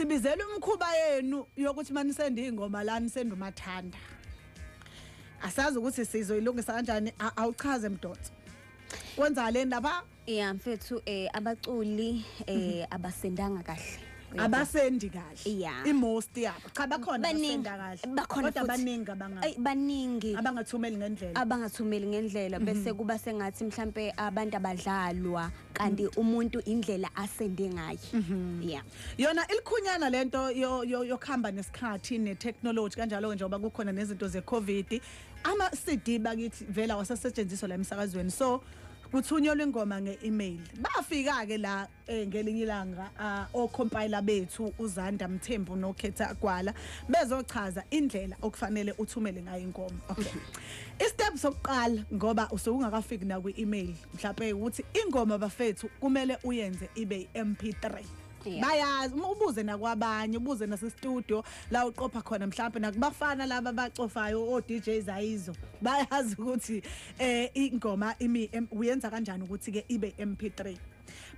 Sibizela umkhuba yenu yokuthi manisende ingoma la nisende umathanda. Asazi ukuthi sizoyilungisa kanjani. Awuchaze Mdonso, kwenzakaleni lapha? Yeah mfethu, abaculi abasendanga kahle. Abasendi kahle? I-most yabo cha, bakhona Baningi, abasenda kahle. Bakhona kodwa futhi. Baningi abanga Ay, baningi abangathumeli ngendlela. Abangathumeli ngendlela, bese kuba sengathi mhlambe abantu abadlalwa, kanti umuntu indlela asende ngayo, yeah. Yona ilikhunyana lento yokuhamba nesikhathi ne-technology kanjalo, njengoba kukhona nezinto ze-COVID, ama-CD bakithi vele awasasetshenziswa la emsakazweni, so kuthunyelwa ingoma nge-email. Bafika-ke la ngelinye ilanga o-compiler bethu uZanda Mthembu noKhetha Gwala bezochaza indlela okufanele uthumele ngayo ingoma. Okay, i-step sokuqala, ngoba usuke ungakafiki na kwi-email mhlawumbe, ukuthi ingoma bafethu kumele uyenze ibe i-MP3. Bayazi, uma ubuze nakwabanye, ubuze nase-studio la uqopha khona, mhlawumbe nakubafana laba abacofayo, o-DJs ayizo, bayazi ukuthi ingoma imi uyenza kanjani ukuthi ke ibe MP3.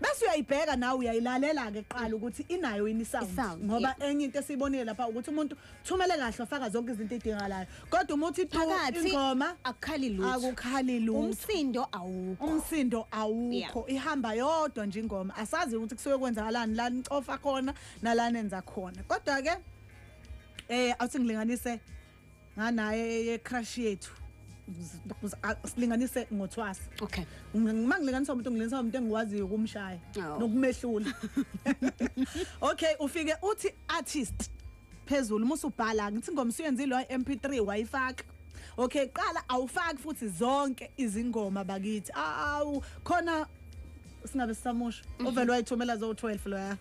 Bese uyayibheka nawe, uyayilalela ke qala ukuthi inayo yini sound, I-sound, ngoba enye into esiyibonile lapha ukuthi umuntu thumele kahle, wafaka zonke izinto edingakalayo, kodwa uma uthi tu Phakathi ingoma akukhali lutho. Akukhali lutho. Umsindo awukho. Umsindo awukho, ihamba yodwa nje ingoma. Asazi ukuthi kusuke kwenzakalani la nicofa khona nala nenza khona, kodwa ke awuthi ngilinganise nganaye ye crush yethu, silinganise ngothwasa. Uma ngilinganisa umuntu, ngilinganisa umuntu engiwaziyo ukumshaya nokumehlula. Okay, ufike uthi artist phezulu, musubhala ngithi ingoma usuyenzile MP3, wayifaka. Okay, qala awufaki futhi zonke izingoma bakithi. Awu khona singabe sisamusho ovele wayithumela zo 12 loya.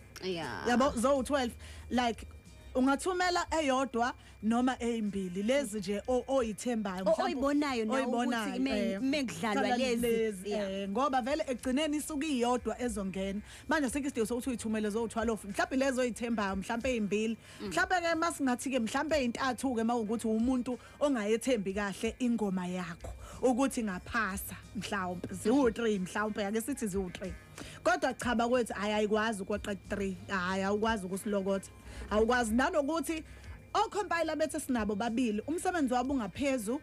Yabo, zo 12, like ungathumela eyodwa noma ezimbili lezi nje oyithembayo, mhlawumbe oyibonayo nawe ukuthi oyibonayo, mekudlalwa mhlawumbe lezi. Ngoba vele ekugcineni isuke iyodwa ezongena. Manje asikho isidingo sokuthi uyithumele zo 12, mhlawumbe lezo oyithembayo, mhlawumbe ezimbili, mhlawumbe ke masingathi ke mhlawumbe ezintathu ke, mawukuthi umuntu ongayethembi kahle ingoma yakho ukuthi ngaphasa, mhlawumbe ziwu3, mhlawumbe ake sithi ziwu3. Kodwa cha bakwethu, ayayikwazi ukweqa 3, hayi, awukwazi ukusilokotha, awukwazi nanokuthi o-compiler bethu sinabo babili, umsebenzi wabo ungaphezulu,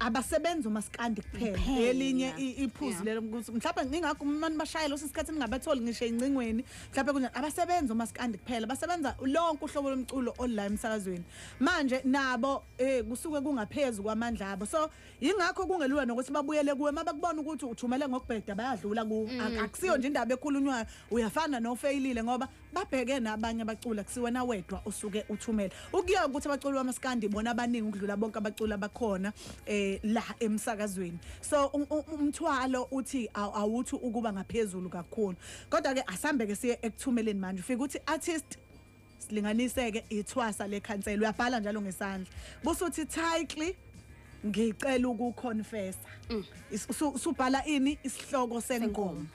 abasebenzi umaskandi kuphela. Kuphela. Elinye iphuzu lelo ukuthi mhlawumbe ngingakho uma nibashayela isikhathi ningabatholi ngisho ezincingweni, mhlawumbe kunjani, abasebenzi umaskandi kuphela, basebenza lonke uhlobo lomculo olula emsakazweni. Manje nabo kusuke kungaphezulu kwamandla abo, so yingakho kungelula nokuthi babuyele kuwe. Mabakubona ukuthi uthumele ngokubheda, bayadlula ku akusiyo nje indaba ekhulunywayo, uyafana nofeyilile, ngoba babheke nabanye abacula, kusiwena wedwa usuke uthumele. Ukuya ukuthi abaculi bamaskandi bona abaningi ukudlula bonke abaculi abakhona la emsakazweni, so umthwalo uthi awuthi ukuba ngaphezulu kakhulu. Kodwa ke asambe ke siye ekuthumeleni. Manje ufika uthi artist, silinganise ke ithwasa lekhansela, uyabhala njalo ngesandla, busuthi title, ngicela ukuconfessa. Usubhala ini? Isihloko sengoma.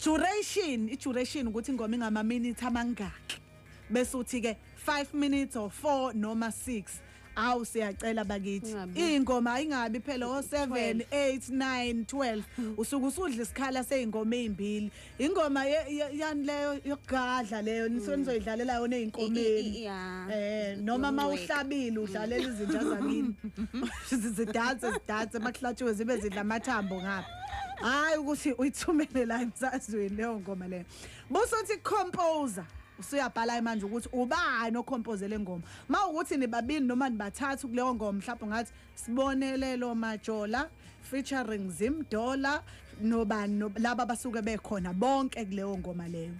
Duration, i-duration ukuthi ingoma ingama minutes amangaki, bese uthi ke 5 minutes or 4 noma 6. Awu, siyacela bakithi, Ingabi. ingoma ayingabi phela o 7 8 9 12, usuke usudla isikhala seyingoma ezimbili. Ingoma yani leyo yokugadla leyo nisuke nizoyidlalela yona eyinkomeni. Noma mawuhlabile udlalela izinja zakini, zidanse zidanse makuhlatshiwe, zibe zidla amathambo ngapha. Hayi ukuthi uyithumele la emsakazweni leyo ngoma leyo. Busuthi composer, usuyabhala manje ukuthi ubani ocompose le ngoma. Mawukuthi nibabili noma nibathathu kuleyo ngoma, mhlawumbe ngathi Sibonelelo Majola featuring Zimdola nobani laba basuke bekhona bonke kuleyo ngoma leyo.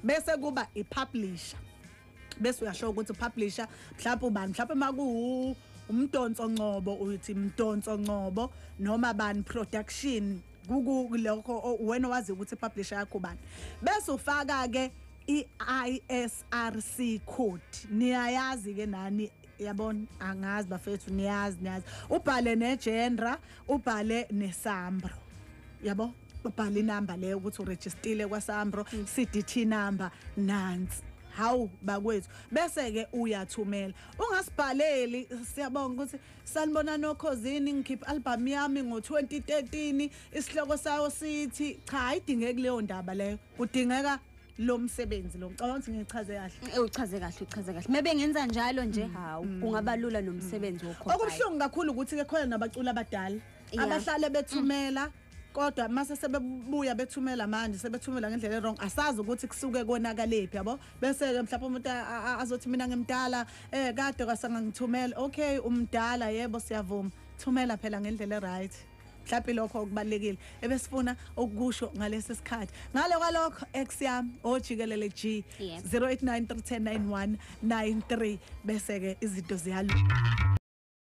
Bese kuba ipublisher, bese uyasho ukuthi upublisher mhlawumbe ubani, mhlawumbe maku uMdonso Ngcobo uthi Mdonso Ngcobo noma bani production, kuku lokho wena wazi ukuthi ipublisher yakho ubani. Bese ufaka ke i-ISRC code, niyayazi ke nani, yabona, angazi bafethu, niyazi, niyazi. Ubhale negenre, ubhale neSAMRO, yabo, ubhale inamba leyo ukuthi uregistile kwaSAMRO, CDT number nansi. Hawu bakwethu, bese ke uyathumela. Ungasibhaleli siyabonga ukuthi sanibona nokhozini, ngikhipha album yami ngo2013, isihloko sayo sithi. Cha, ayidingeki leyo ndaba leyo, kudingeka Lo msebenzi lo, ngicabanga ukuthi ngichaze kahle. Uchaze kahle, uchaze kahle. Mebengenza njalo nje, hawu, kungaba lula nomsebenzi wokhokha. Okubuhlungu kakhulu ukuthi ke khona nabaculi abadala abahlale bethumela, kodwa mase sebebuya bethumela manje sebethumela ngendlela wrong, asazi ukuthi kusuke konakalephi, yabo. Bese ke mhlawumbe umuntu azothi mina ngimdala, kade kwasangangithumela. Okay, umdala, yebo, siyavuma, thumela phela ngendlela right. Mhlawumbe lokho okubalekile ebesifuna ukukusho ngalesi sikhathi. Ngale kwalokho, ex yami ojikelele G 0893109193, bese ke izinto ziyalunga.